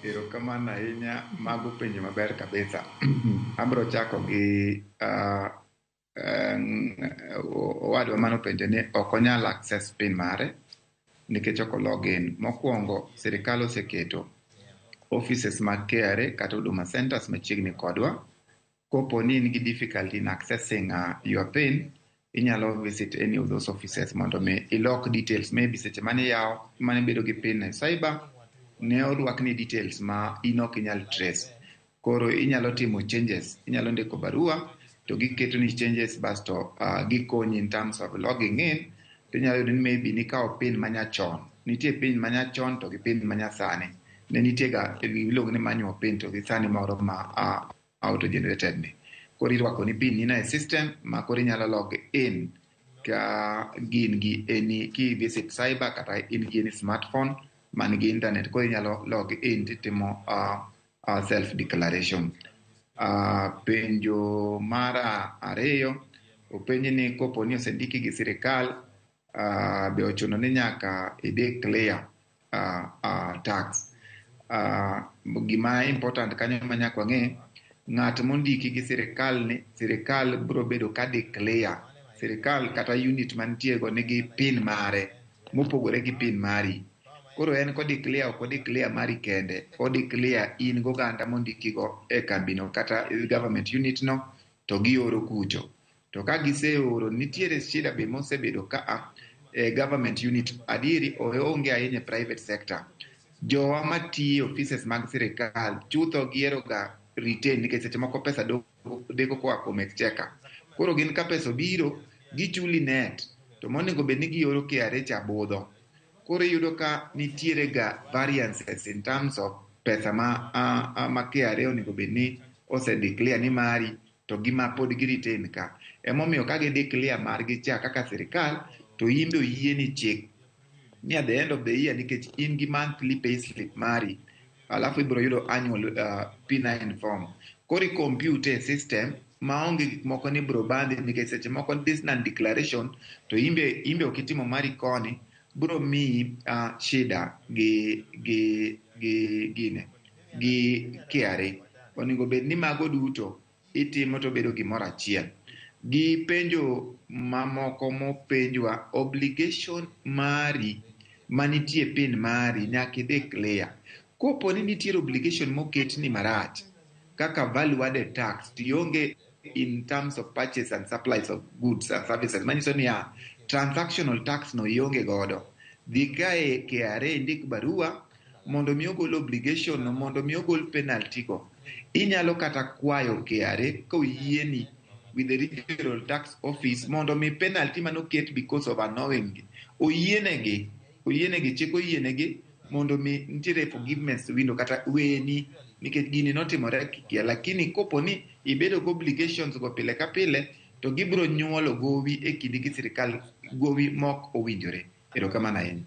Erokamano ahinya, mago penjo maber kabisa. Abro chako gi owadwa manopenjo ni ok onyal access PIN mare nikech ok o login. Mokwongo, sirikal oseketo offices mag KRA kata Huduma Centers machiegni kodwa. Kopo ni in gi difficulty in accessing your PIN, inyalo visit any of those offices mondo mi ilok details. Maybe seche mane iyawo, mane ibedo gi PIN e cyber, ne orwakni details ma in ok inyal trace. Koro inyalo timo changes, inyalo ndiko barua to giketoni changes, basto gikonyi in terms of logging in. To inyalo yudo ni maybe nikawo PIN manyachon. Nitie PIN manyachon to gi PIN manyasani. Ne nitie ga iluongo ni manual PIN to gi sani moro ma auto generated ni. Koro irwako ni PIN ni e system ma koro inyalo log in ka gin gi any ki visit cyber kata in gi any smartphone man gi internet, koro inyalo log in titimo self declaration. Penjo mar ariyo openji ni kopo ni osendiki gi sirikal, be ochuno ni nyaka i declare tax? Gima important kanyo ma nyaka wang'e, ng'at mondiki gi sirikal ni sirikal biro bedo ka declare. Sirikal kata unit mantie go nigi PIN mare mopogore gi PIN mari. Koro en ko declare, ok o declare mari kende, o declare in goganda mondiki go e kambino kata government unit no, to gioro kucho. To ka giseoro, nitiere shida be mosebedo ka a e government unit. Adieri onge ahinya e private sector. Jowa matiyo e offices mag sirikal chutho gihero ga retain nikech seche moko pesa deko koa kuom exchequer. Koro gin ka pesa obiro, gichuli net, to monego bed ni gioro KRA cha budho. Koro iyudo ka nitiere ga variances in terms of pesa ma KRA onego bed ni ose declare ni mari to gima pod gi retain ka. Emomiyo ka gi declare margi cha kaka sirikal, to in be oyieni chik ni at the end of the year, nikech in gi monthly payslip mari, alafu ibiro yudo annual P9 form. Koro i compute e system maonge gik moko ni biro bandhi, nikech seche moko this non declaration to imbe ok itimo mari koni biro miyi shida gi gine gi KRA. Onego bed ni mago duto itimo to bedo gimoro achiel. Gi penjo mamoko mopenjwa, obligation mari manitie PIN mari nyaka i declare. Kopo ni nitiere obligation moketni marach kaka value added tax to ionge in terms of purchase and supplies of goods and services, manyiso niya transactional tax no ionge godo, dhi kae KRA, indik barua mondo mi ogol obligation no, mondo mi ogol penalty go. Inyalo kata kwayo KRA koyieni with the regional tax office mondo mi penalty manoket because of unknowingly oyienegi, chik oyienegi mondo mi nitiere forgiveness window kata weni nikech gini notimore kikia. Lakini kopo ni ibedo gi obligations go pile ka pile, to gibiro nyuolo gowi e kindi gi sirikal, gowi mok owinjore. Erokamano ahinya.